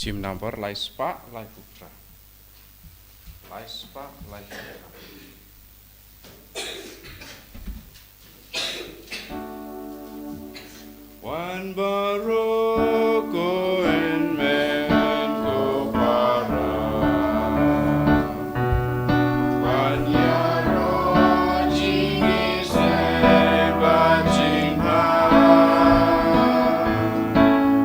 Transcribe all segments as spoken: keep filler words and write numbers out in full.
Hymn number lai spah lai phew phra. Lai spah lai phew phra. Wan baroh ko hynmen ko para, wan ïaroh jingïaseng bad jingbha.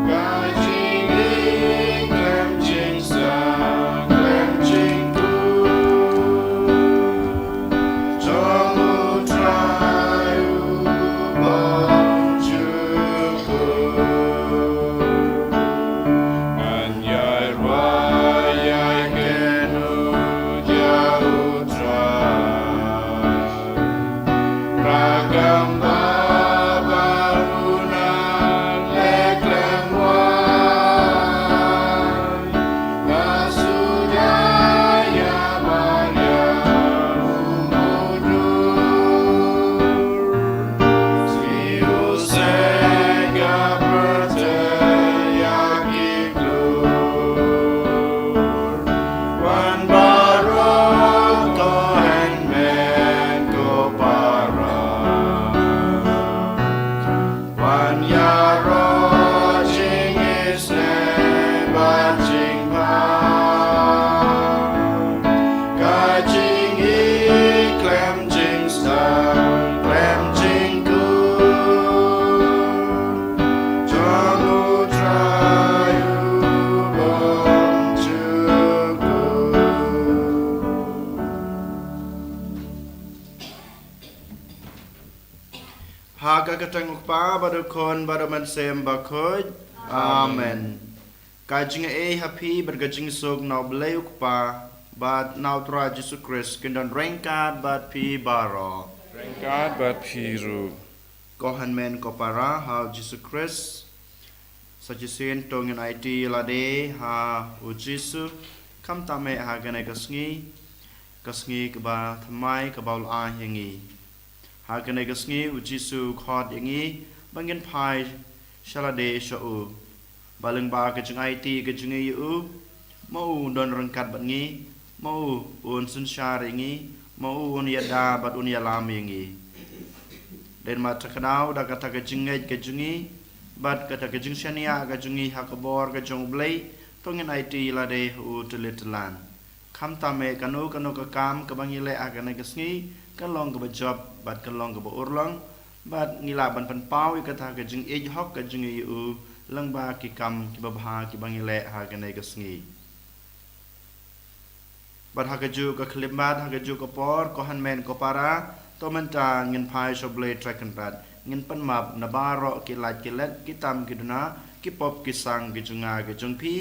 Ka jingïeit khlem jingstad khlem jingkut jong U Trai u bym jukut. Ngan ïai rwai ïai kynnoh ïa U Trai. Rakam ba ba u nang leh khlem wai. Nga shu ïa Maria u mudui. Shi u seng ka pyrthei ïa ki klur. Wan baroh ko hynmen ko para. Wan ïaroh jingïaseng bad jingbha. Ka jingïeit khlem jingstad khlem jingkut jong U Trai u bym jukut. Ha ka kyrteng U Kpa bad U Khun bad U Mynsiem Bakhuid. Amen. Ka jingaiei ha phi bad ka jingsuk na U Blei U Kpa bad na U Trai Jisu Khrist kin don ryngkat bad phi baroh. Ryngkat bad phi ruh. Ko hynmen ko para ha U Jisu Khrist. Sa shisien to ngin aiti lade ha U Jisu, khamtam eh ha kane ka sngi, ka sngi kaba thymmai kaba u la ai ïa ngi. Ha kane ka sngi U Jisu u khot ïa ngi ba ngin phai sha lade sha u. Ba lyngba ka jingaiti ka jong ngi ïa u, ma u un don ryngkat bad ngi, ma u un synshar ïa ngi, ma u un ïada bad un ïalam ïa ngi. Dei ma kata ka daw da kata ka jingngeit ka jong ngi bad kata ka jingshaniah ka jong ngi ha ka bor ka jong U Blei, to ngin aiti lade ha u tylli tyllan. Khamtam eh kano kano ka kam kaba ngi leh ha kane ka sngi, ka long kaba jop bad ka long kaba urlong, bad ngi lah ban pynpaw ïa kata ka jingïeit hok ka jong ngi ïa u lyngba ki kam kiba bha kiba ngi leh ha kane ka sngi. Bad ha kajuh ka khyllipmat, ha kajuh ka por, ko hynmen ko para, to mynta ngin phai sha U Blei Trai Kynrad. Ngin pynmap na baroh ki lait ki let, ki tam ki duna, ki pop ki sang ki jong nga ki jong phi,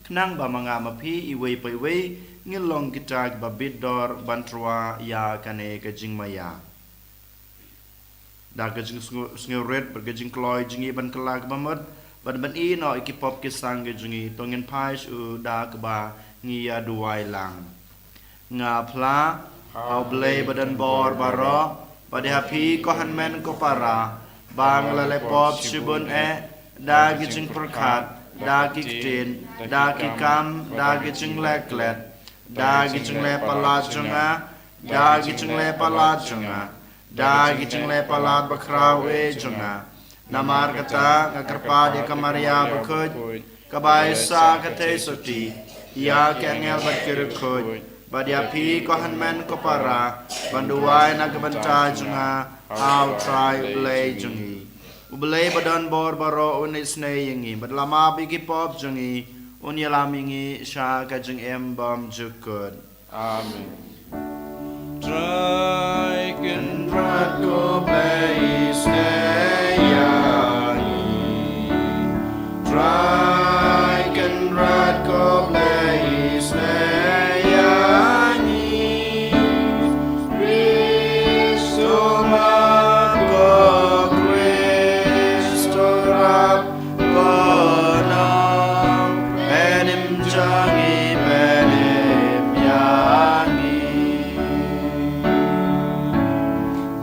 khnang ba ma nga ma phi iwei pa iwei ngin long kita kiba bit dor ban tyrwa ïa kane ka jingmaïa. Da ka jingsngew, sngewrit bad ka jingkloi jong ngi ban kylla kaba mut, ban ban ïehnoh ïa ki pop ki sang ki jong ngi, to ngin phai sha u da kaba ngi ïa duwai lang. Nga phla ha U Blei ba don bor baroh, bad ïa phi ko hynmen ko para, ba nga la leh pop shibun eh, da ki jingpyrkhat, da ki ktien, da ki kam, da ki jingleh klet, da ki jingleh palat jong nga, da ki jingleh palat jong nga, da ki jingleh palat bakhraw eh jong nga. Namar kata nga kyrpad ïa ka Maria bakhuid, kaba ai sah ka theisotti, ïa ki angel bad ki riewkhuid, bad ïa phi ko hynmen ko para, ban duwai na ka bynta jong nga ha U Trai U Blei jong ngi. U Blei ba don bor baroh un isynei ïa ngi, bad la map ïa ki pop jong ngi, un ïalam ïa ngi sha ka jingim bymjukut. Amen. Trai Kynrad ko Blei isynei ïa ngi. Trai Kynrad ko Blei isynei ïa ngi. Khrist u map ko Khrist u rap ko nong, pynim jong ngi pynim ïa ngi.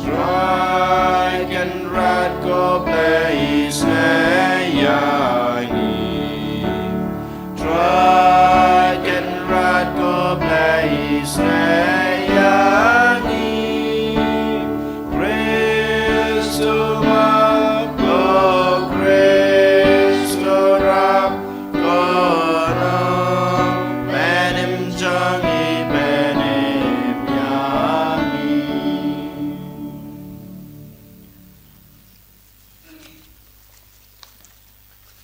Trai Kynrad ko Blei isynei ïa ngi. Trai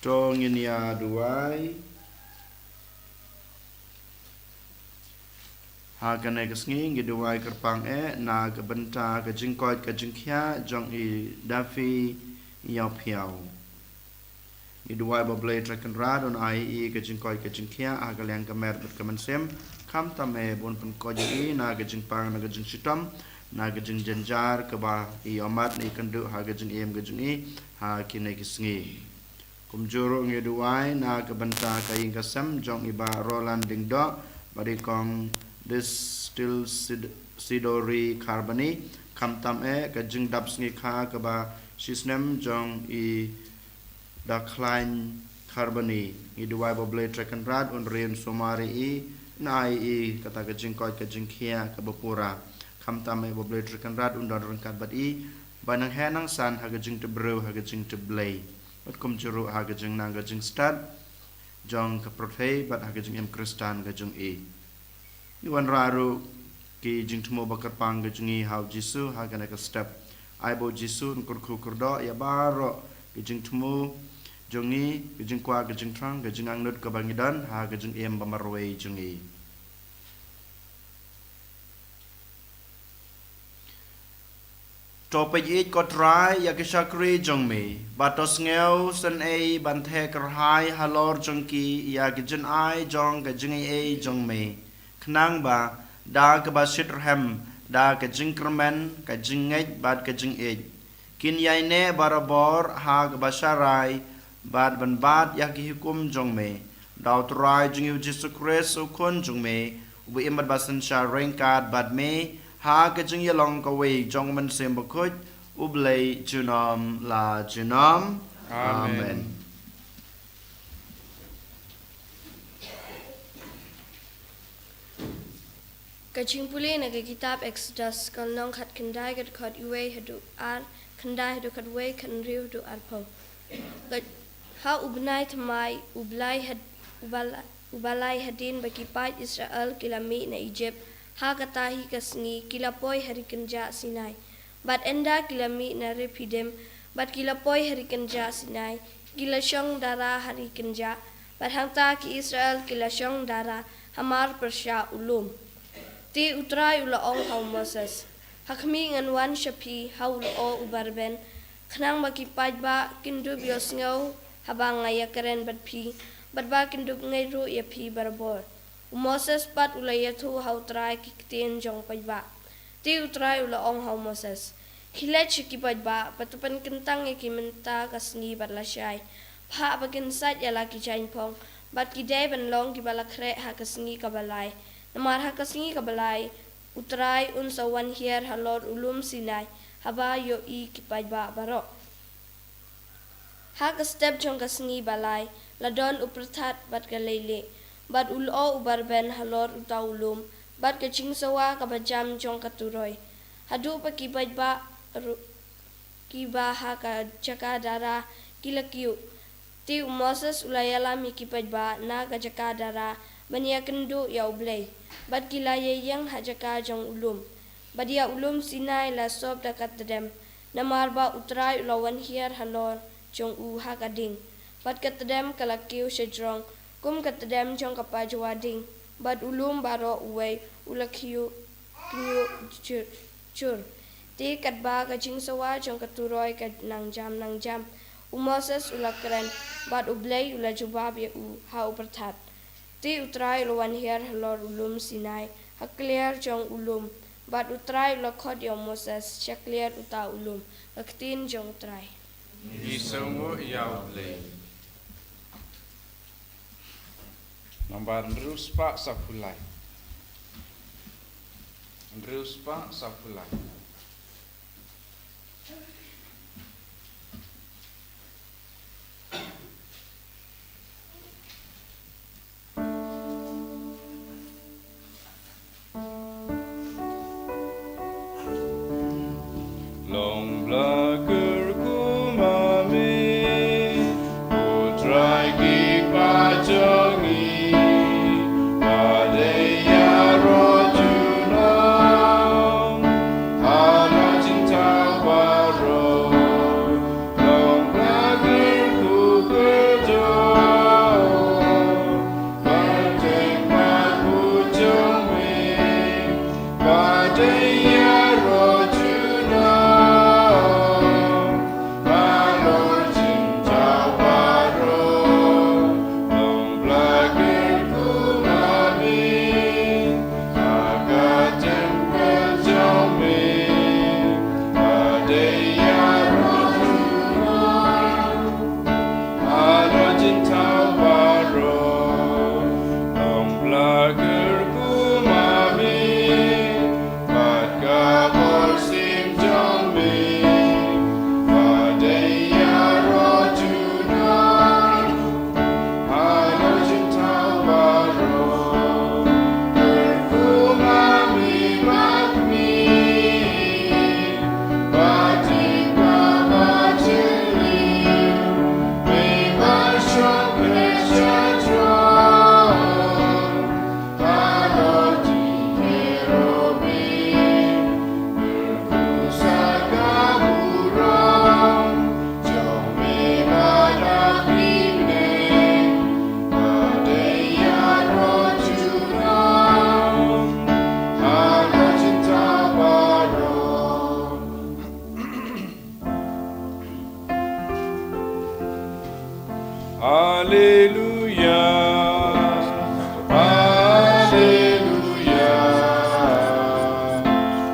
To ngin ïa duwai. Ha kane ka sngi ngi duwai kyrpang eh na ka bynta ka jingkoit ka jingkhiah jong i Dafi Ïawphiaw. Ngi duwai ba U Blei Trai Kynrad un ai ïa i ka jingkoit ka jingkhiah ha ka liang ka met bad ka mynsiem, khamtam eh ba un pynkoit ïa i na ka jingpang, na ka jingshitom, na ka jingjynjar kaba i ïohmad, na i kynduh ha ka jingim ka jong i ha kine ki sngi. Kumjuh ruh ngi duwai na ka bynta ka ïing ka sem jong i Bah Roland Diengdoh bad i Kong Distil Sid-, Sidori Kharbani, khamtam eh ka jingdap sngi kha kaba shisnem jong i Dakhlain Kharbani. Ngi duwai ba U Blei Trai Kynrad un ri un sumar ïa i, un ai ïa i kata ka jingkoit ka jingkhiah kaba pura. Khamtam eh ba U Blei Trai Kynrad un don ryngkat bad i ba nang heh nang san ha ka jingtip briew, ha ka jingtip Blei, bad kumjuh ruh ha ka jingnang ka jingstad jong ka pyrthei bad ha ka jingim Khristan ka jong i. Ngi wanrah ruh ki jingthmu ba kyrpang ka jong i ha U Jisu ha kane ka step. Ai ba U Jisu un kyrkhu kyrdoh ïa baroh ki jingthmu jong i, ki jingkwah, ki jingthrang, ki jingangnud kaba ngi don ha ka jingim ba marwei jong i. To peit, ko Trai, ïa ki shakri jong me, bad to sngew synei ban theh kyrhai halor jong ki ïa ki jingai jong ka jingaiei jong me, khnang ba da kaba shitrhem, da ka jingkyrmen, ka jingngeit bad ka jingïeit, kin ïaineh barabor ha kaba sharai bad ban bat ïa ki hukum jong me. Da U Trai jong ngi U Jisu Khrist U Khun jong me, uba im bad ba synshar ryngkat bad me ha ka jingïalong kawei jong U Mynsiem Bakhuid, U Blei junom la junom. Amen. Amen. Ka jingpule na ka kitab Exodus, ka lynnong khatkhyndai, ka dkhot uwei haduh ar, khyndai haduh khatwei, khathynriew haduh arphew. Ka, ha u bnai thymmai, u Blai had, u Bala-, u Balai hadien ba ki paid Israel ki la mih na Ijipt, ha kata hi ka sngi ki la poi ha ri kynjah Sinai. Bad ynda ki la mih na Rephidim, bad ki la poi ha ri kynjah Sinai, ki la shong dara ha ri kynjah, bad hangta ki Israel ki la shong dara hamar pyrshah u lum. Te U Trai u la ong ha u Moses, ha khmih ngan wan sha phi ha u lyoh uba rben, khnang ba ki paidbah kin dup ïohsngew haba nga ïakren bad phi, bad ba kin dup ngeit ruh ïa phi barabor. U Moses pat u la ïathuh ha U Trai ki ktien jong paidbah. Te U Trai u la ong ha u Moses, khie leit sha ki paidbah bad to pynkyntang ïa ki mynta ka sngi bad lashai. Phah ba kin sait ïa la ki jaiñphong, bad ki dei ban long kiba la khreh ha ka sngi kaba lai. Namar ha ka sngi kaba lai U Trai un sa wan hiar halor u lum Sinai, haba ïohi ki paidbah baroh. Ha ka step jong ka sngi ba lai, la don u pyrthat bad ka leilieh, bad u lyoh uba rben halor uta u lum, bad ka jingsawa kaba jam jong ka turoi. Haduh ba ki paidbah ru-, kiba ha ka jaka dara ki la kyiuh. Te u Moses u la ïalam ïa ki paidbah na ka jaka dara ban ïakynduh ïa U Blei, bad ki la ïaïeng ha jaka jong u lum. Bad ïa u lum Sinai la sop da ka tdem, namar ba U Trai u la wan hiar halor jong u ha ka ding. Bad ka tdem ka la kiew shajrong, kum ka tdem jong ka pajwa ding, bad u lum baroh uwei u la kyiuh, kyiuh jur, jur. Te katba ka jingsawa jong ka turoi ka nang jam nang jam, u Moses u la kren, bad U Blei u la jubab ïa u ha u pyrthat. Te U Trai u la wan hiar halor u lum Sinai, ha kliar jong u lum, bad U Trai u la khot ïa u Moses sha kliar uta u lum. Ka ktien jong U Trai. Ngi sngewnguh ïa U Blei. Nambar hynriew spah saphew lai. Hynriew spah saphew lai. Long bla kyrkhu ma me, U Trai ki paid jong ngi, ba dei ïaroh junom ha la jingthaw baroh. Alleluia, Alleluia,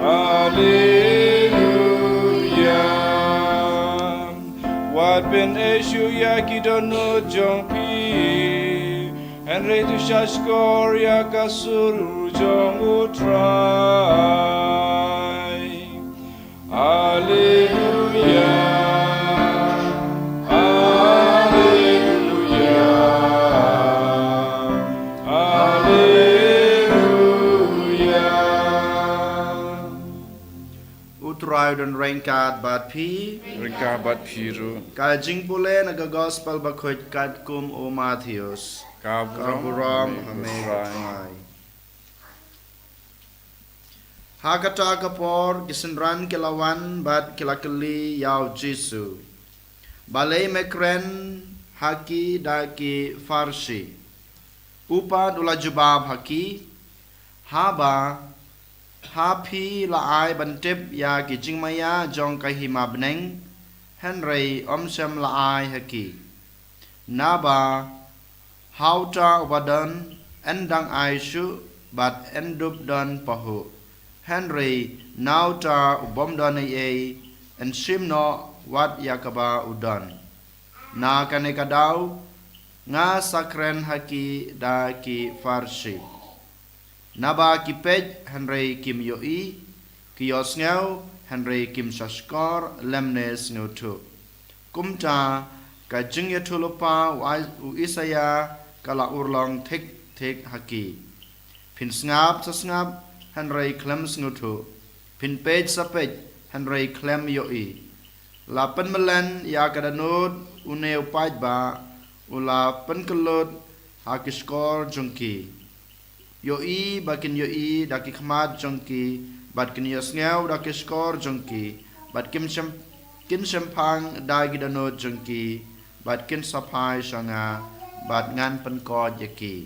Alleluia. Wat pyneh shuh ïa ki dohnud jong phi, hynrei to sha shkor ïa ka sur jong U Trai. Alleluia, Alleluia, Alleluia. U Trai u don ryngkat bad phi. Ryngkat bad phi ruh. Ka jingpule na ka Gospel Bakhuid katkum u Mathaios. Ka burom, ka burom ha me, ha me, Trai. Trai. Ha kata ka por ki synran ki la wan bad ki la kylli ïa U Jisu: Balei me kren ha ki da ki pharshi? U pat u la jubab ha ki: Haba ha phi la ai ban tip ïa ki jingmaïa jong ka hima bneng, hynrei ym shym la ai ha ki. Naba ha uta uba don, yn dang ai shuh bad yn dup don pahuh, hynrei na uta u bym don ei ei, yn shim noh wat ïa kaba u don. Na kane ka daw nga sa kren ha ki da ki pharshi. Naba ki peit hynrei kim ïohi, ki ïohsngew hynrei kim shahshkor lymne sngewthuh. Kumta ka jingïathuhlypa u Isaïa ka la urlong thik thik ha ki: Phin sngap sa sngap hynrei khlem sngewthuh, phin peit sa peit hynrei khlem ïohi. La pynmyllen ïa ka dohnud une u paidbah, u la pynkyllut ha ki shkor jong ki. Ïohi ba kin ïohi da ki khmat jong ki, bad kin ïohsngew da ki shkor jong ki, bad kin shym, kin shymphang da ki dohnud jong ki, bad kin sa phai sha nga, bad ngan pynkoit ïa ki.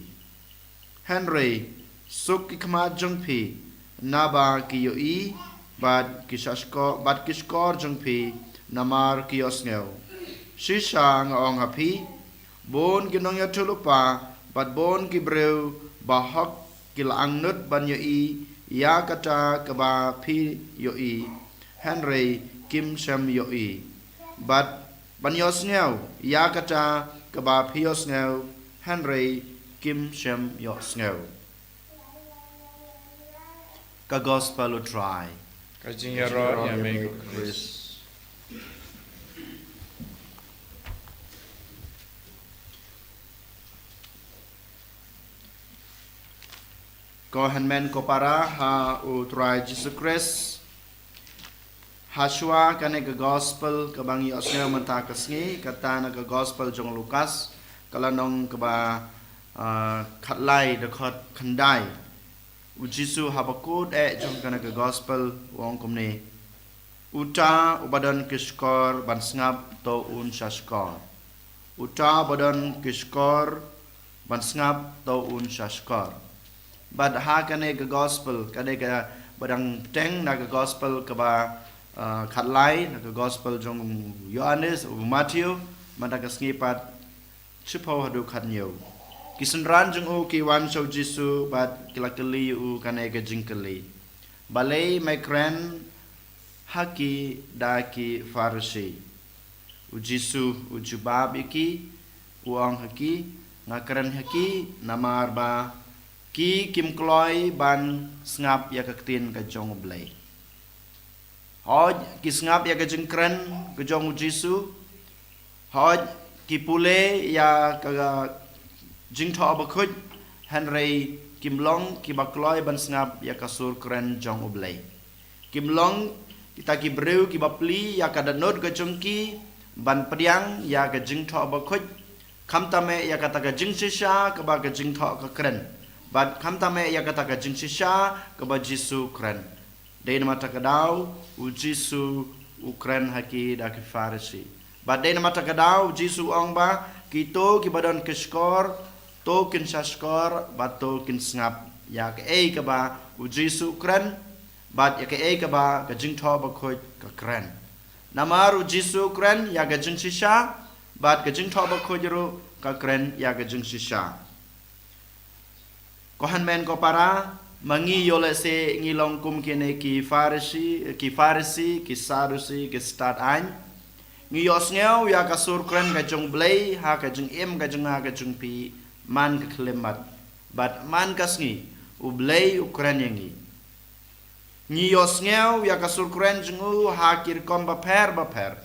Hynrei suk ki khmat jong phi, naba ki ïohi, bad ki shahshkor, bad ki shkor jong phi, namar ki ïohsngew. Shisha nga ong ha phi, bun ki nongïathuhlypa bad bun ki briew bahok ki la angnud ban ïohi ïa kata kaba phi ïohi, hynrei kim shym ïohi, bad ban ïohsngew ïa kata kaba phi ïohsngew, hynrei kim shym ïohsngew. Ka Gospel U Trai. Ka jingïaroh ïa me ko Khrist. Ko hynmen ko para ha U Trai Jisu Khrist. Hashwa kane ka Gospel kaba ngi ïohsngew mynta ka sngi, kata na ka Gospel jong u Lukas, ka lynnong kaba, ah, khatlai, dkhot khyndai. U Jisu haba kut eh jong kane ka Gospel u ong kumne: Uta uba don ki shkor ban sngap to un shahshkor. Uta uba don ki shkor ban sngap to un shahshkor. Bad ha kane ka Gospel, kane kaba dang bteng na ka Gospel kaba, ah, khatlai, na ka Gospel jong u Ïoannis, u Mathaios, mynta ka sngi pat shiphew haduh khathynñiew. Ki synran jong u ki wan sha u Jisu bad ki la kylli ïa u kane ka jingkylli: Balei me kren ha ki da ki Pharisi? U Jisu u jubab ïa ki, u ong ha ki: Nga kren ha ki namar ba ki kim kloi ban sngap ïa ka ktien ka jong U Blei. Hooid, ki sngap ïa ka jingkren ka jong u Jisu. Hooid, ki pule ïa ka Jingthoh Bakhuid, hynrei kim long kiba kloi ban sngap ïa ka sur kren jong U Blei. Kim long kita ki briew kiba plie ïa ka dohnud ka jong ki ban pdiang ïa ka Jingthoh Bakhuid, khamtam eh ïa kata ka jingshisha kaba ka Jingthoh ka kren, bad khamtam eh ïa kata ka jingshisha kaba Jisu kren. Dei namar kata ka daw u Jisu u kren ha ki da ki Pharisi. Bad dei namar kata ka daw u Jisu u ong ba kito kiba don ki shkor, to kin shahshkor bad to kin sngap ïa kaei kaba u Jisu u kren, bad ïa kaei kaba ka Jingthoh Bakhuid ka kren. Namar u Jisu u kren ïa ka jingshisha, bad ka Jingthoh Bakhuid ruh ka kren ïa ka jingshisha. Ko hynmen ko para, ma ngi ïoh lehse ngi long kum kine ki Pharisi, ki Pharisi, ki Sadusi, ki stad aiñ. Ngi ïohsngew ïa ka sur kren ka jong U Blei ha ka jingim ka jong nga ka jong phi man ka khyllipmat. Bad man ka sngi U Blei u kren ïa ngi. Ngi ïohsngew ïa ka sur kren jong u ha ki rukom bapher bapher.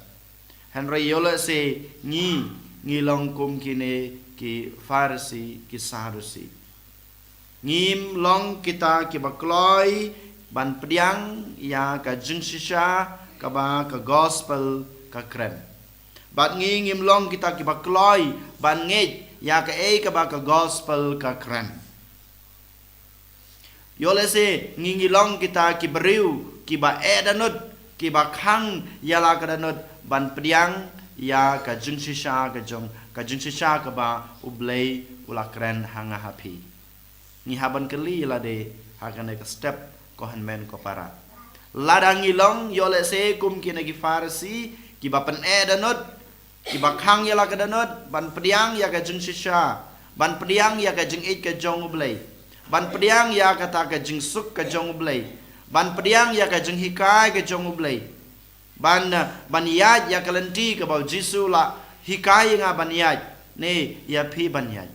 Hynrei ïoh lehse ngi, ngi long kum kine ki Pharisi, ki Sadusi. Ngim long kita kiba kloi ban pdiang ïa ka jingshisha kaba ka gospel ka kren. Bad ngi ngim long kita kiba kloi ban ngeit ïa kaei kaba ka gospel ka kren. Ïoh lehse ngi, ngi long kita ki briew kiba eh dohnud, kiba khang ïa la ka dohnud ban pdiang ïa ka jingshisha ka jong, ka jingshisha kaba U Blei u la kren ha nga ha phi. Ngi hap ban kylli ïa lade ha kane ka step, ko hynmen ko para. Lada ngi long ïoh lehse kum kine ki Pharisi kiba pyneh dohnud, kiba khang ïa la ka dohnud ban pdiang ïa ka jingshisha, ban pdiang ïa ka jingïeit ka jong U Blei, ban pdiang ïa kata ka jingsuk ka jong U Blei, ban pdiang ïa ka jinghikai ka jong U Blei, ban, ban ïaid ïa ka lynti kaba U Jisu u la hikai ïa nga ban ïaid, ne ïa phi ban ïaid.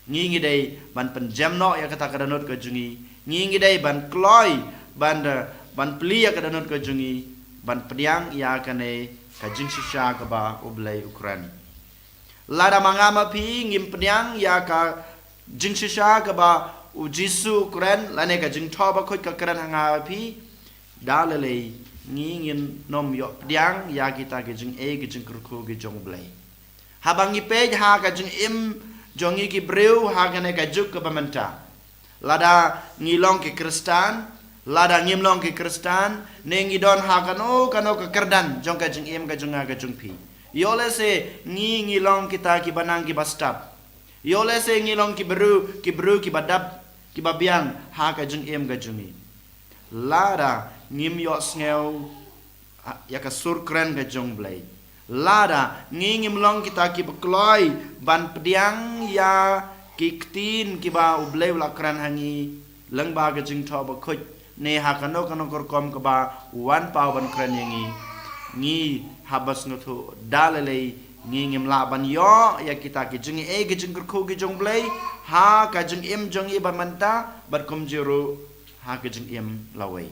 Ngi ngi dei ban pynjem noh ïa kata ka dohnud ka jong ngi. Ngi ngi dei ban kloi, ban, ban plie ïa ka dohnud ka jong ngi, ban pdiang ïa kane ka jingshisha kaba U Blei u kren. Lada ma nga ma phi ngim pdiang ïa ka jingshisha kaba U Jisu u kren, lane ka jingthoh bakhuid ka kren ha nga ha phi, da lei lei ngi ngin nym ïoh pdiang ïa kita ki jingeh ki jingkyrkhu ki jong U Blei. Haba ngi peit ha ka jingim jong ngi ki briew ha kane ka juk kaba mynta, lada ngi long ki Khristan, lada ngim long ki Khristan, ne ngi don ha kano kano ka kyrdan jong ka jingim ka jong nga ka jong phi, ïoh lehse ngi, ngi long kita kiba nang kiba stad. Ïoh lehse ngi long ki briew, ki briew kiba dap, kiba biang ha ka jingim ka jong ngi. Lada ngim ïohsngew ïa ka sur kren ka jong U Blei, lada ngi ngim long kita kiba kloi ban pdiang ïa ki ktien kiba U Blei u la kren ha ngi lyngba ka jingthoh bakhuid, ne ha kano kano ka rukom kaba u wan paw ban kren ïa ngi, ngi hap ban sngewthuh da lei lei ngi ngim lah ban ïoh ïa kita ki jingeh ki jingkyrkhu ki jong U Blei ha ka jingim jong ngi ba mynta, bad kumjuh ruh ha ka jingim lawei.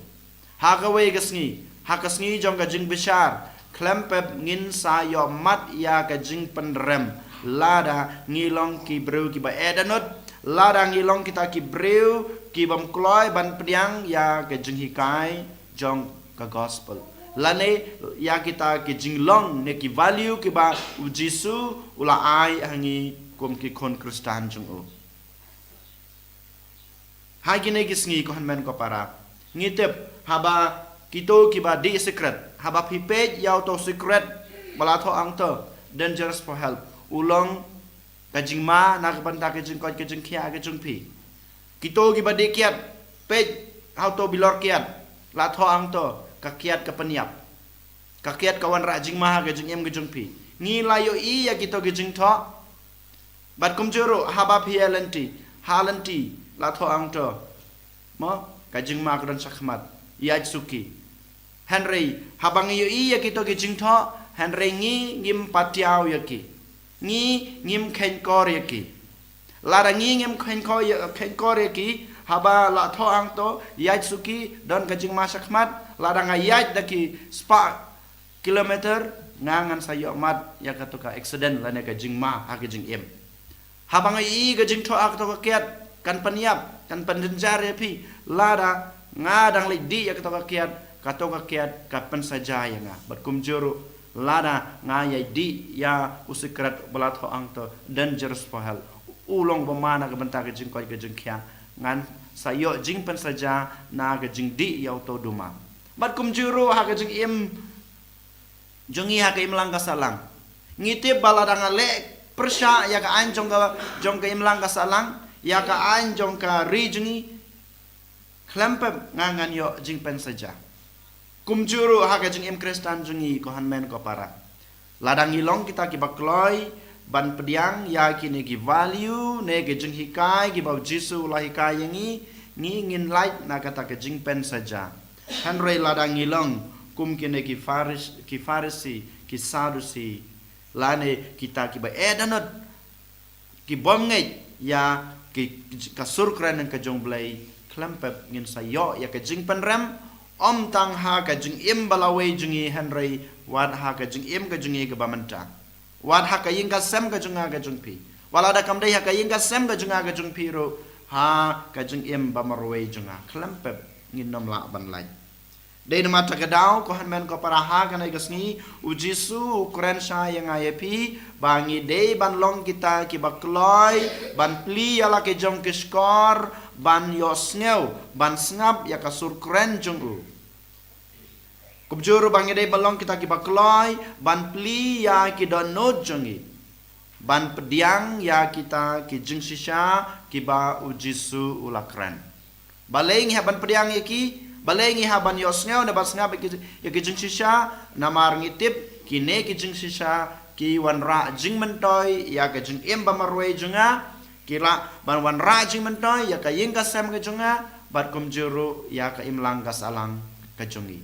Ha kawei ka sngi, ha ka sngi jong ka jingbishar, khlem pep ngin sa ïoh mad ïa ka jingpynrem lada ngi long ki briew kiba eh dohnud, lada ngi long kita ki briew ki bym kloi ban pdiang ïa ka jinghikai jong ka gospel, lane ïa kita ki jinglong ne ki value kiba U Jisu u la ai ha ngi kum ki khun Khristan jong u. Ha kine ki sngi, ko hynmen ko para, ngi tip, haba kito kiba dih sikret, haba phi peit ïa uto u sikret ba la thoh hangto, dangerous for health, u long ka jingma na ka bynta ka jingkoit ka jingkhiah ka jong phi. Kito kiba dih kiad, peit ha uto u bilor kiad, la thoh hangto, ka kiad ka pynïap. Ka kiad ka wanrah jingma ha ka jingim ka jong phi. Ngi la ïohi ïa kito ki jingthoh. Bad kumjuh ruh haba phi ïaid lynti, ha lynti la thoh hangto, mo, ka jingma ka don shakhmat, ïaid suki. Hynrei haba ngi ïohi ïa kito ki jingthoh, hynrei ngi ngim patiaw ïa ki, ngi ngim kheiñkor ïa ki. Lada ngi ngim kheiñkor ïa, kheiñkor ïa ki, haba la thoh hangto, ïaid suki, don ka jingma shakhmat, lada nga ïaid da ki spah kilometer, nga ngan sa ïoh mad ïa kato ka accident lane ka jingma ha ka jingim. Haba nga ïohi ka jingthoh ha kato ka kiad, kan pynïap, kan pyndynjar ïa phi, lada nga dang leit dih ïa kato ka kiad, kato ka kiad ka pynsaja ïa nga. Bad kumjuh ruh lada nga ïai dih ïa u sikret ba la thoh hangto, dangerous for health, u long ba ma na ka bynta ka jingkoit ka jingkhiah, ngan sa ïoh jingpynsaja na ka jingdih ïa uto u duma. Bad kumjuh ruh ha ka jingim jong ngi ha ka imlang ka sahlang, ngi tip ba lada nga leh pyrshah ïa ka aiñ jong ka, jong ka imlang ka sahlang, ïa ka aiñ jong ka ri jong ngi, khlem pep nga ngan ïoh jingpynsaja. Kumjuh ruh ha ka jingim Khristan jong ngi, ko hynmen ko para, lada ngi long kita kiba kloi ban pdiang ïa kine ki value ne ki jinghikai kiba u Jisu u la hikai ïa ngi, ngi ngin lait na kata ka jingpynsaja. Hynrei lada ngi long kum kine ki Pharis-, ki Pharisi, ki Sadusi, lane kita kiba eh dohnud, ki bym ngeit ïa ki, ka sur kren ka jong U Blei, khlem pep ngin sa ïoh ïa ka jingpynrem, ym tang ha ka jingim ba lawei jong ngi hynrei wat ha ka jingim ka jong ngi kaba mynta. Wat ha ka ïing ka sem ka jong nga ka jong phi. Wat lada kam dei ha ka ïing ka sem ka jong nga ka jong phi ruh, ha ka jingim ba marwei jong nga, khlem pep ngin ym lah ban lait. Dei namar kata ka daw, ko hynmen ko para, ha kane ka sngi, u Jisu u kren shai ïa nga ïa phi ba ngi dei ban long kita kiba kloi ban plie ïa la ki jong ki shkor, ban ïohsngew, ban sngap ïa ka sur kren jong u. Kumjuh ruh ba ngi dei ban long kita kiba kloi ban plie ïa ki dohnud jong ngi, ban pdiang ïa kita ki jingshisha kiba u Jisu u la kren. Balei ngi hap ban pdiang ïa ki? Balei ngi hap ban ïohsngew ne ban sngap ïa ki, ïa ki jingshisha? Namar ngi tip kine ki jingshisha ki wanrah jingmyntoi ïa ka jingim ba marwei jong nga, ki lah ban wanrah jingmyntoi ïa ka ïing ka sem ka jong nga, bad kumjuh ruh ïa ka imlang ka sahlang ka jong ngi.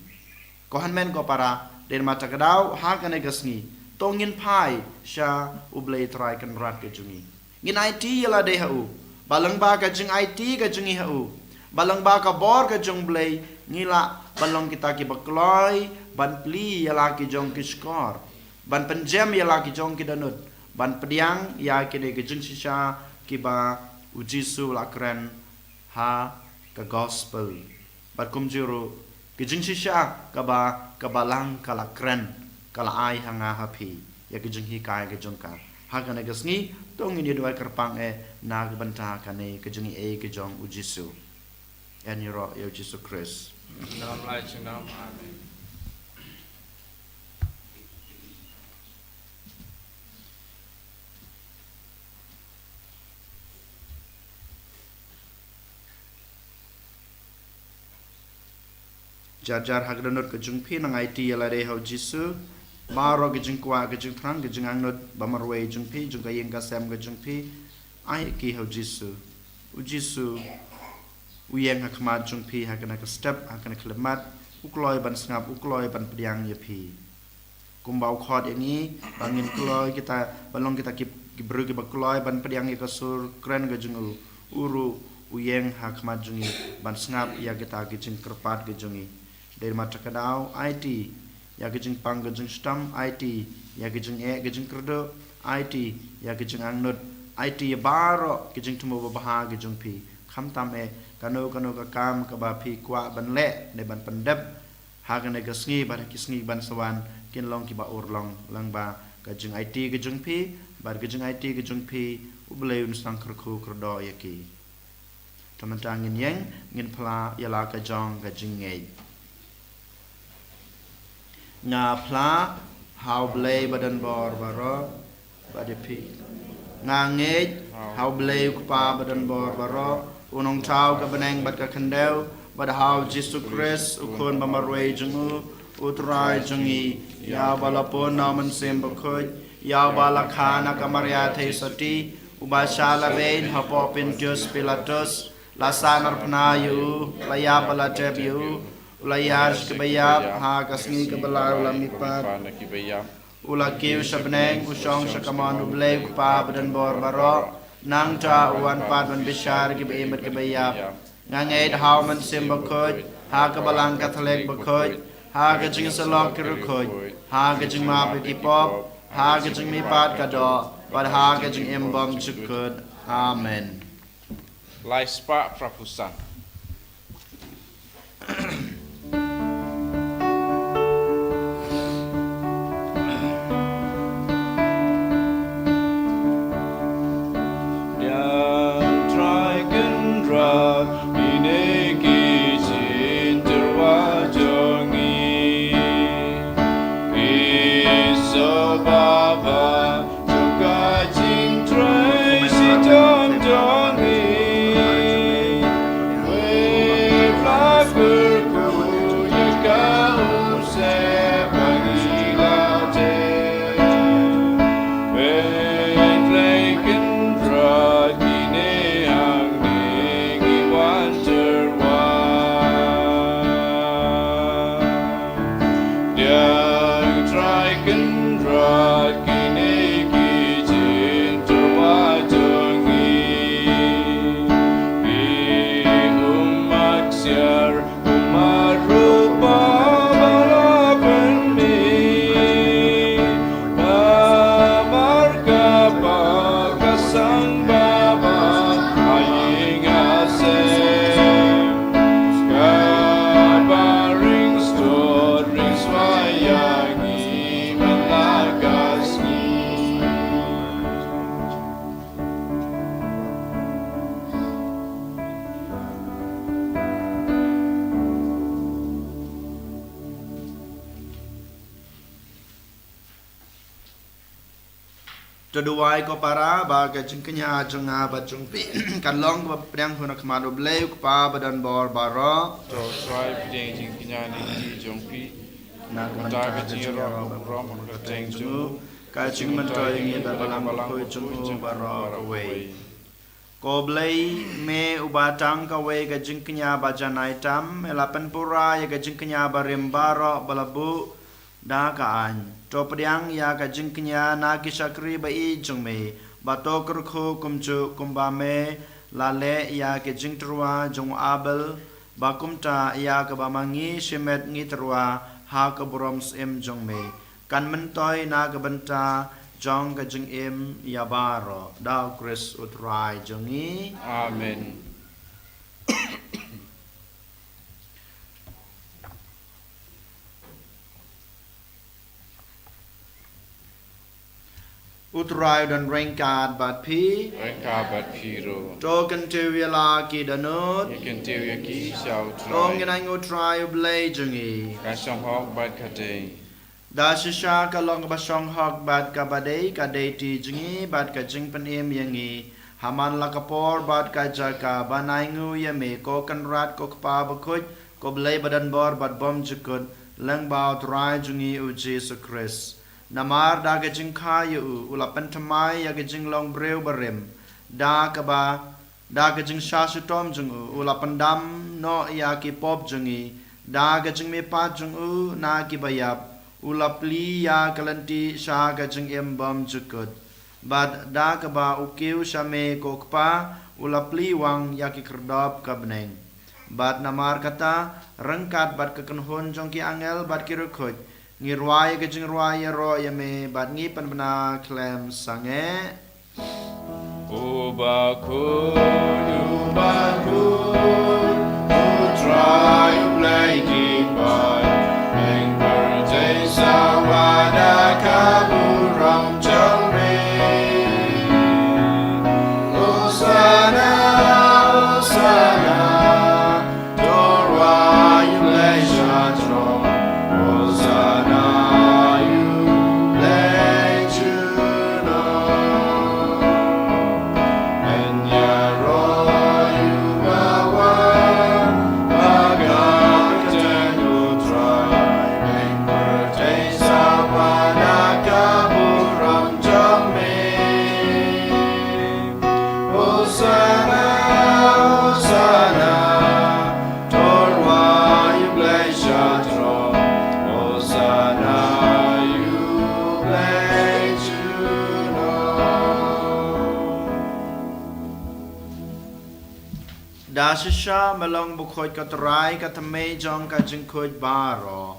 Ko hynmen ko para, dei namar kata ka daw, ha kane ka sngi, to ngin phai sha U Blei Trai Kynrad ka jong ngi. Ngin aiti ïa lade ha u. Ba lyngba ka jingaiti ka jong ngi ha u, ba lyngba ka bor ka jong U Blei, ngi lah ban long kita kiba kloi ban plie ïa la ki jong ki shkor, ban pynjem ïa la ki jong ki dohnud, ban pdiang ïa kine ki jingshisha kiba u Jisu u la kren ha ka gospel. Bad kumjuh ruh ki jingshisha kaba, ka Balang ka la kren, ka la ai ha nga ha phi ïa ki jinghikai ki jong ka. Ha kane ka sngi, to ngin ïa duwai kyrpang eh na ka bynta kane ka jingaiei ka jong u Jisu. Ïaroh ïa u Jisu Khrist. Amen. Jar jar ha ka dohnud ka jong phi nang aiti ïa lade ha u Jisu. Baroh ki jingkwah, ki jingthrang, ki jingangnud ba marwei jong phi, jong ka ïing ka sem ka jong phi, ai ki ha u Jisu. U Jisu u ïeng ha khmat jong phi ha kane ka step, ha kane ka khyllipmat. U kloi ban sngap, u kloi ban pdiang ïa phi. Kumba u khot ïa ngi ba ngin kloi kita, ba long kita ki, ki briew kiba kloi ban pdiang ïa ka sur kren ka jong u, u ruh u ïeng ha khmat jong ngi ban sngap ïa kita ki jingkyrpad ki jong ngi. Dei namar kata ka daw, aiti ïa ki jingpang ki jingshitom, aiti ïa ki jingeh ki jingkyrduh, aiti ïa ki jingangnud, aiti ïa baroh ki jingthmu babha ki jong phi. Khamtam eh kano kano ka kam kaba phi kwah ban leh ne ban pyndep ha kane ka sngi bad ha ki sngi ban sa wan, kin long kiba urlong lyngba ka jingaiti ka jong phi bad ka jingaiti ka jong phi, U Blei un sa kyrkhu kyrdoh ïa ki. Te mynta ngin ïeng, ngin phla ïa la ka jong ka jingngeit. Nga phla ha U Blei ba don bor baroh, bad ïa phi. Nga ngeit ha U Blei U Kpa ba don bor baroh, U Nongthaw ka bneng bad ka khyndew, bad ha U Jisu Khrist, U Khun ba marwei jong u, U Trai jong ngi, ïa uba la pun na U Mynsiem Bakhuid, ïa uba la kha na ka Maria Theisotti, uba shah lehbeiñ hapoh Pontius Pilatus, la sahnarphna ïa u, la ïap bad la tep ïa u, u la ïaid sha kiba ïap, ha ka sngi kaba lai u la mihpat. U la kiew sha bneng, u shong sha kamon U Blei U Kpa ba don bor baroh. Nangta u wan pat ban bishar ïa kiba im bad kiba ïap. Nga ngeit ha U Mynsiem Bakhuid, ha ka Balang Katholik bakhuid, ha ka jingïasyllok ki riewkhuid, ha ka jingmap ïa ki pop, ha ka jingmihpat ka doh, bad ha ka jingim bymjukut. Amen. Lai spah phra phew san. To duwai ko para ba ka jingkñia jong nga bad jong phi kan long kaba pdiang hun ha khmat U Blei U Kpa badonbor baroh. To trai pdiang jingkñia na ki kti jong phi. Na ka bynta ka jingïaroh ka burom ka kyrteng jong u, ka jingmyntoi ïa ngi bad Balang Bakhuid jong u baroh kawei. Ko Blei, me uba tang kawei ka jingkñia ba janai tam, me la pynpura ïa ka jingkñia barim baroh ba la buh da ka aiñ. To pdiang ïa ka jingkñia na ki shakri ba ïeit jong me, ba to kyrkhu kumjuh kumba me la leh ïa ka jingtyrwa jong u Abel, ba kumta ïa kaba ma ngi shimet ngi tyrwa ha ka burom syiem jong me, kan myntoi na ka bynta jong ka jingim ïa baroh. Da U Khrist U Trai jong ngi. Amen. U Trai u don ryngkat bad phi. Ryngkat bad phi ruh. To kyntiew ïa la ki dohnud. Ngi kyntiew ïa ki sha U Trai. To ngin aiñ ha U Trai U Blei jong ngi. Ka shong hok bad ka dei. Da shisha ka long kaba shong hok bad kaba dei, ka dei ti jong ngi bad ka jingpynim ïa ngi ha man la ka por bad ka jaka, ban ainguh ïa me, ko Kynrad, ko Kpa Bakhuid, ko Blei badonbor bad bymjukut, lyngba U Trai jong ngi U Jisu Khrist. Namar da ka jingkha ïa u, u la pynthymmai ïa ka jinglong briew barim, da kaba da ka jingshah shitom jong u, u la pyndam noh ïa ki pop jong ngi, da ka jingmihpat jong u na ki baïap, u la plie ïa ka lynti sha ka jingim bymjukut. Bad da kaba u kiew sha me ko Kpa, u la plie wang ïa ki khyrdop ka bneng. Bad namar kata, ryngkat bad ka kynhun jong ki angel bad ki riewkhuid, ngi rwai ka jingrwai ïaroh ïa me, bad ngi pynbna khlem sangeh. U bakhuid, u bakhuid, U Trai U Blei ki paid, ïeng pyrthei sa wan da ka burom jong me. Hosana, Hosana, to rwai ïa U Blei sha throne. Hosana ïa U Blei junom. Ïaroh ïa u ba wan, ba ka kyrteng U Trai, ïeng pyrthei sa wan da ka burom jong me. Hosana, Hosana, to rwai ïa U Blei sha throne. Hosana ïa U Blei junom. Da shisha me long bakhuid, ko Trai, ka thymmei jong ka jingkhuid baroh.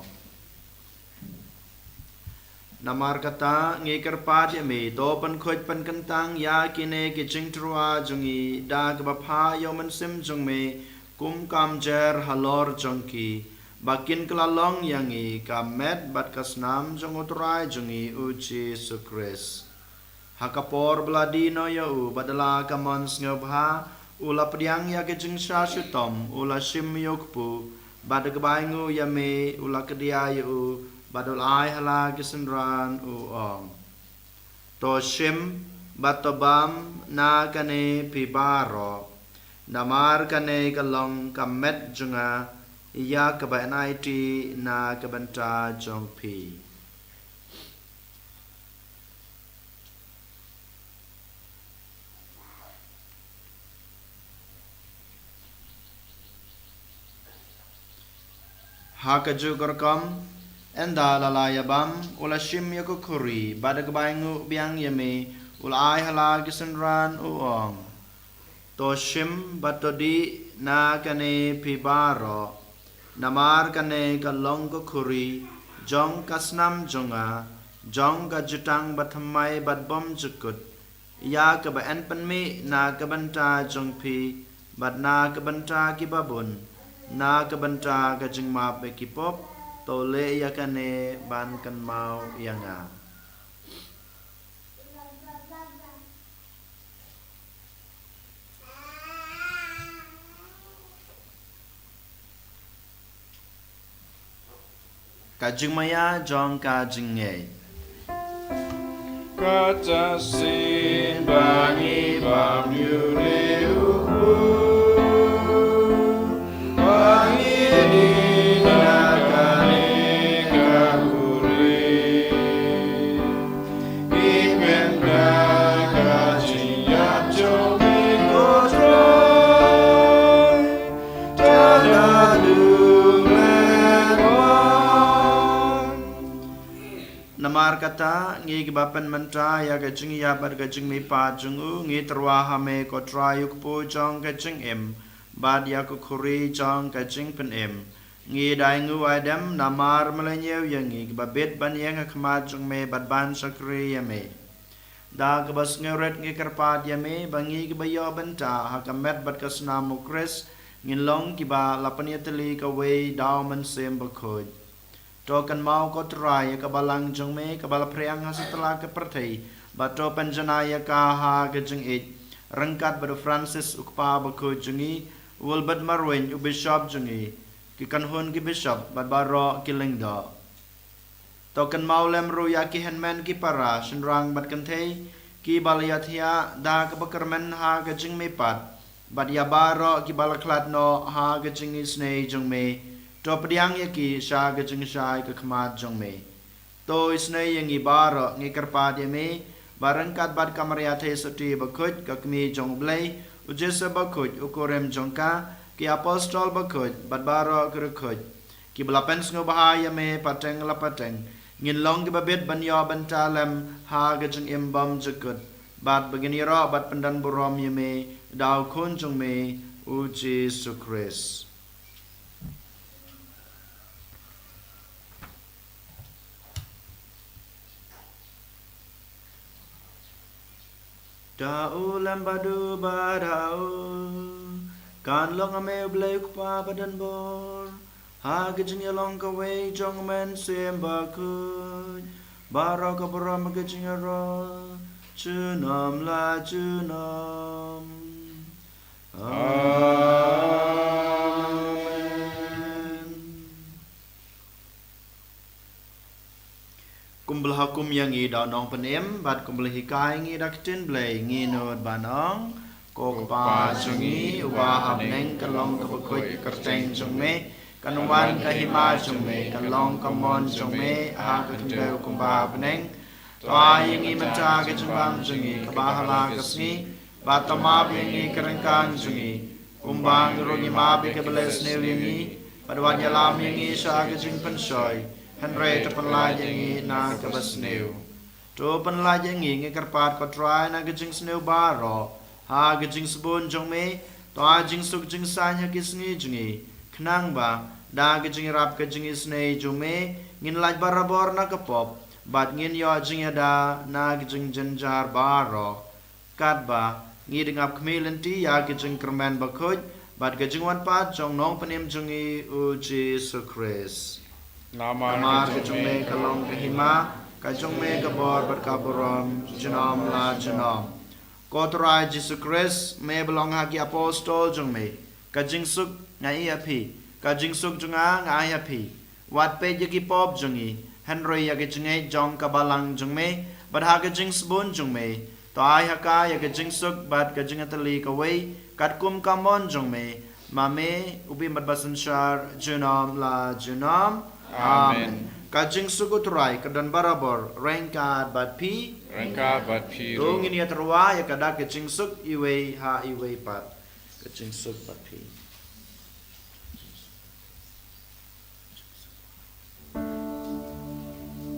Namar kata ngi kyrpad ïa me, to pynkhuid pynkyntang ïa kine ki jingtyrwa jong ngi da kaba phah ïa u Mynsiem jong me kum ka mjer halor jong ki, ba kin kylla long ïa ngi ka met bad ka snam jong U Trai jong ngi U Jisu Khrist. Ha ka por ba la die noh ïa u, bad da la ka mon sngewbha, u la pdiang ïa ka jingshah shitom, u la shim ïa u kpu, bad da kaba ainguh ïa me, u la kdia ïa u, bad u la ai ha la ki synran, u ong: To shim, bad to bam na kane phi baroh, namar kane ka long ka met jong nga, ïa kaba yn aiti na ka bynta jong phi. Ha kajuh ka rukom, ynda la la ïa bam, u la shim ïa ka khuri, bad da kaba ainguh biang ïa me, u la ai ha la ki synran, u ong: To shim bad to dih na kane phi baroh, namar kane ka long ka khuri jong ka snam jong nga, jong ka jutang bathymmai bad bymjukut, ïa kaba yn pynmih na ka bynta jong phi, bad na ka bynta kiba bun, na ka bynta ka jingmap ïa ki pop. To leh ïa kane ban kynmaw ïa nga. Ka jingmaïa jong ka jingngeit. Kata sien ba ngi bam ïa u riewhun, ba ngi dih na kane ka khuri. Ngi pynbna ka jingïap jong me ko Trai, tang naduh khlem wan. Namar kata, ngi kiba pynmynta ïa ka jingïap bad ka jingmihpat jong u, ngi tyrwa ha me ko Trai u kpu jong ka jingim, bad ïa ka khuri jong ka jingpynim. Ngi dei nguh ai dem namar me la ñiew ïa ngi kiba bit ban ïeng ha khmat jong me bad ban shakri ïa me. Da kaba sngewrit ngi kyrpad ïa me ba ngi kiba ïoh bynta ha ka met bad ka snam u Khrist, ngin long kiba la pynïatylli kawei da u Mynsiem Bakhuid. To kynmaw ko Trai ïa ka balang jong me kaba la phriang ha satlak ka pyrthei, bad to pynjanai ïa ka ha ka jingïeit, ryngkat bad u Francis u kpa bakhuid jong ngi, u Wilbert Marwein u bishop jong ngi, ki kynhun ki bishop bad baroh ki lyngdoh. To kynmaw lem ruh ïa ki hynmen ki para, shynrang bad kynthei, kiba la ïathiah da kaba kyrmen ha ka jingmihpat, bad ïa baroh kiba la khlad noh ha ka jingisynei jong me. To pdiang ïa ki sha ka jingshai ka khmat jong me. To isynei ïa ngi baroh, ngi kyrpad ïa me, ba ryngkat bad ka Maria Theisotti bakhuid, ka Kmie jong u Blei, u Joseph bakhuid, u kurim jong ka, ki apostol bakhuid, bad baroh ki riewkhuid, kiba la pynsngewbha ïa me pateng la pateng, ngin long kiba bit ban ïoh bynta lem ha ka jingim bymjukut, bad ba ngin ïaroh bad pyndonburom ïa me da u Khun jong me, u Jisu Khrist. Da u lem bad u bad ha u, kan long ha me u Blei u Kpa badonbor, ha ka jingïalong kawei jong u Mynsiem Bakhuid, baroh ka burom ka jingïaroh, junom la junom. Amen. Kumba la hukum ïa ngi da u Nongpynim, bad kumba la hikai ngi da ka ktien Blei, ngin nud ban ong: Ko Kpa jong ngi, uba ha bneng, ka long kaba khuid ka kyrteng jong me, kan wan ka hima jong me, kan long ka mon jong me, ha ka khyndew kumba ha bneng. To ai ïa ngi mynta ka jingbam jong ngi kaba ha la ka sngi, bad to map ïa ngi ki ryngkang jong ngi, kumba ngi ruh ngi map ïa kiba leh sniew ïa ngi, bad wat ïalam ïa ngi sha ka jingpynshoi, hynrei to pynlait ïa ngi na kaba sniew. To pynlait ïa ngi, ngi kyrpad ko Trai, na ka jingsniew baroh, ha ka jingsbun jong me, to ai jingsuk jingsaiñ ha ki sngi jong ngi, khnang ba da ka jingïarap ka jingisynei jong me, ngin lait barabor na ka pop, bad ngin ïoh jingïada na ka jingjynjar baroh. Katba ngi dang ap khmih lynti ïa ka jingkyrmen bakhuid bad ka jingwan pat jong u Nongpynim jong ngi u Jisu Khrist. Namar ka jong me ka long ka hima, ka jong me ka bor bad ka burom, junom la junom. Ko Trai Jisu Khrist, me ba la ong ha ki apostol jong me: Ka jingsuk nga ai ïa phi, ka jingsuk jong nga nga ai ïa phi. Wat peit ïa ki pop jong ngi, hynrei ïa ka jingngeit jong ka balang jong me, bad ha ka jingsbun jong me, to ai ha ka ïa ka jingsuk bad ka jingïatylli kawei, katkum ka mon jong me, ma me, u bym bad basynshar, junom la junom. Amen. Amen. Ka jingsuk u Trai ka don barabor ryngkat bad phi. Ryngkat bad phi ruh. To ngin ïa tyrwa ïa ka dak ka jingsuk iwei ha iwei pat. Ka jingsuk bad phi.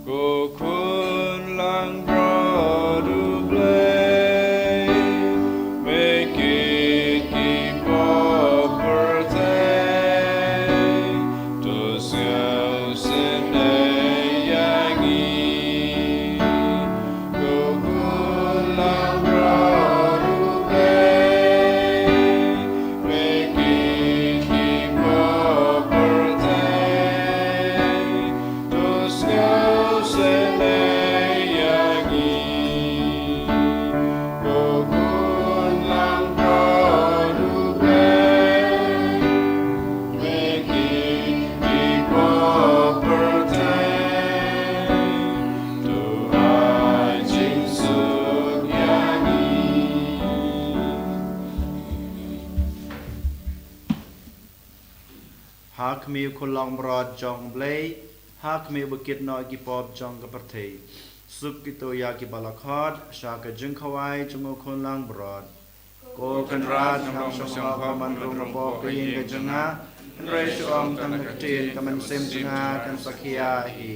Ko khun langbrot U Blei, me kit ki pop pyrthei, to sngewsynei ïa ngi. Ko khun langbrot U Blei, me kit ki pop pyrthei, to sngewsynei ïa ngi. Ha khmih u khun langbrot jong U Blei, ha khmih uba kit noh ïa ki pop jong ka pyrthei. Suk kito ïa kiba la khot sha ka jingkhawai jong u khun langbrot. Ko Kynrad, nga ong shong hok ba man rung pop ha ïing ka jong nga, hynrei shu ong tang ka ktien, ka mynsiem jong nga kan sa khia hi.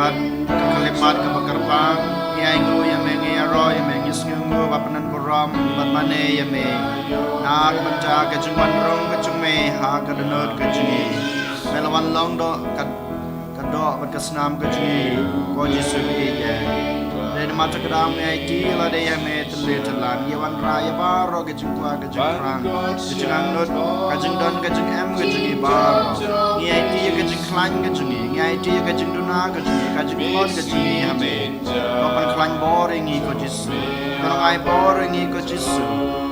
Ka khyllipmat kaba kyrpang, ngi ainguh ïa me, ngi ïaroh ïa me, ngi sngewnguh ba pynban burom bad mane ïa me na ka bynta ka jingwan rung ka jong me ha ka dohnud ka jong ngi. Me la wan long doh ka, ka doh bad ka snam ka jong ngi, ko Jisu ba ïeit. Dei namar kata ka daw ngi aiti ïa lade ïa me, tylli tyllan, ïa wanrah ïa baroh ka jingkwah ka jingthrang, ka jingangnud, ka jingdon ka jingem ka jong ngi baroh. Ngi aiti ïa ka jingkhlaiñ ka jong ngi, ngi aiti ïa ka jingduna ka jong ngi, ka jingkhot ka jong ngi ha me. To pynkhraw bor ïa ngi ko Jisu. To nang ai bor ïa ngi ko Jisu.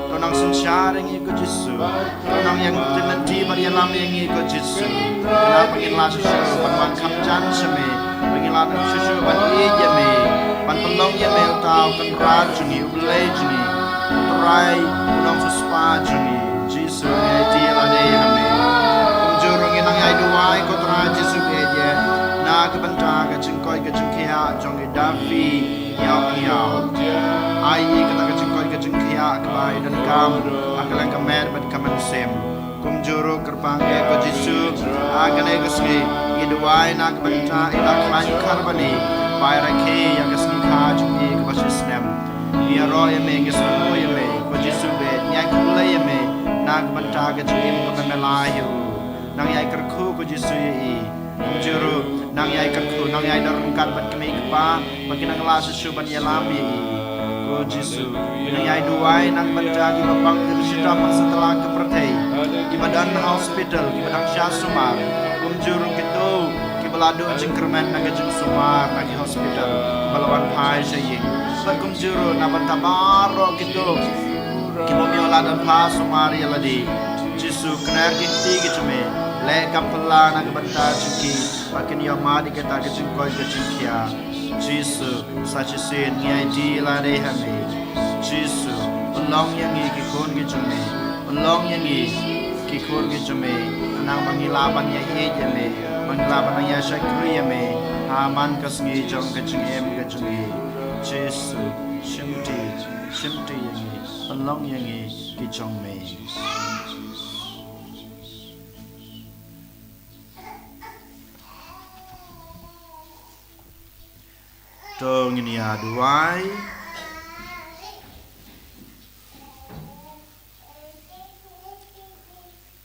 To nang synshar ïa ngi ko Jisu. To nang ïa tynti bad ïalam ïa ngi ko Jisu. Khnang ba ngin lah shuh shuh ban wan kham jan sha me, ba ngin lah shuh shuh ban ïeit ïa me, ban pynlong ïa me uta u Kynrad jong ngi, u Blei jong ngi, u Trai, u Nongsiewspah jong ngi. Jisu, ngi aiti ïa lade ha me. Kumjuh ruh ngi nang ïai duwai ko Trai Jisu ba ïeit, na ka bynta ka jingkoit ka jingkhiah jong i Davi Ïawkñiaw. Ai ïa kata ka jingkoit ka jingkhiah kaba i donkam ha ka lyngkha ka met bad ka mynsiem. Kumjuh ruh kyrpang eh ko Jisu, ha kane ka sngi ngi duwai na ka bynta i Khlaiñ Kharbani, ba i rakhe ïa ka sngi kha jong i kaba shisnem. Ngi ïaroh ïa me, ngi sngewnguh ïa me ko Jisu ba ïeit, ngi ai khublei ïa me na ka bynta ka jingim kaba me la ai ïa u. Nang ïai kyrkhu ko Jisu ïa i. Kumjuh ruh nang ïai kyrkhu, nang ïai don ryngkat bad kmie kpa ba kin nang lah shuh shuh ban ïalam ïa i. Ko Jisu, nang ïai duwai na ka bynta kiba pang, kiba shitom ha satlak ka pyrthei, kiba don ha hospital, kiba dang shah sumar. Kumjuh ruh kito kiba la duh jingkyrmen na ka jingsumar na ki hospital, kiba la wan phai sha ïing. Bad kumjuh ruh na bynta baroh kito kiba ym ïoh lad ban phah sumar ïa lade. Jisu, kner ki kti ki jong me, leh kam phylla na ka bynta jong ki, ba kin ïoh mad ïa kata ka jingkoit ka jingkhiah. Jisu, sa shisien ngi aiti ïa lade ha me. Jisu, pynlong ïa ngi ki khun ki jong me, pynlong ïa ngi ki khun ki jong me, khnang ba ngin lah ban ïaieit ïa me, ba ngin lah ban ïashakri ïa me ha man ka sngi jong ka jingim ka jong ngi. Jisu, shimti, shimti ïa ngi, pynlong ïa ngi ki jong me. To ngin ïa duwai.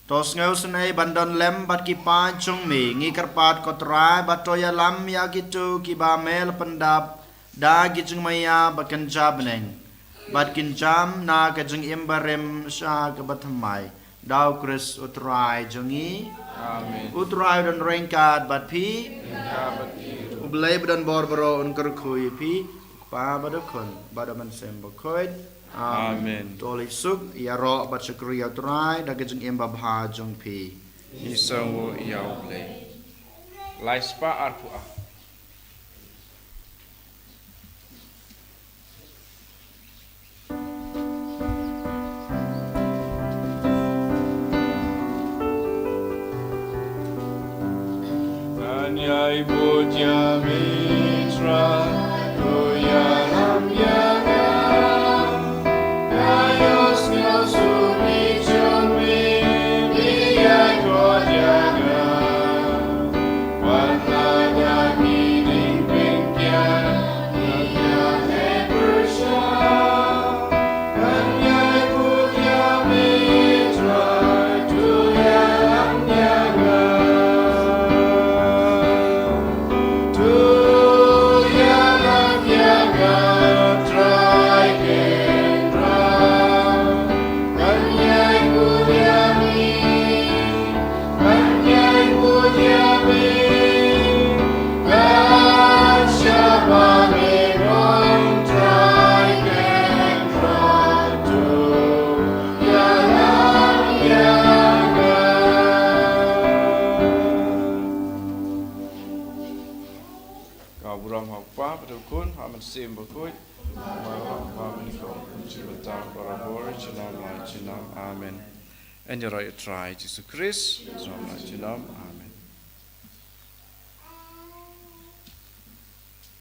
To sngewsynei ban don lem bad ki paid jong me, ngi kyrpad ko Trai, ba to ïalam ïa kito kiba me la pyndap da ki jingmaïa ba kynja bneng, bad kin jam na ka jingim barim sha kaba thymmai. Da U Khrist U Trai jong ngi. Amen. U Trai u don ryngkat bad phi. Ryngkat bad phi. U Blei ba don bor baroh un kyrkhu ïa phi, Kpa bad U Khun bad U Mynsiem Bakhuid. Amen. Amen. To leit suk, ïaroh bad shakri ïa U Trai da ka jingim babha jong phi. Ngi sngewnguh ïa U Blei. Lai spah arphew ar. Ka burom ha U Kpa bad U Khun bad U Mynsiem Bakhuid. Bad ha U Kpa mynnyngkong, kumjuh mynta, barabor, junom la junom. Amen. Yn ïaroh ïa U Trai Jisu Khrist, junom la junom. Amen.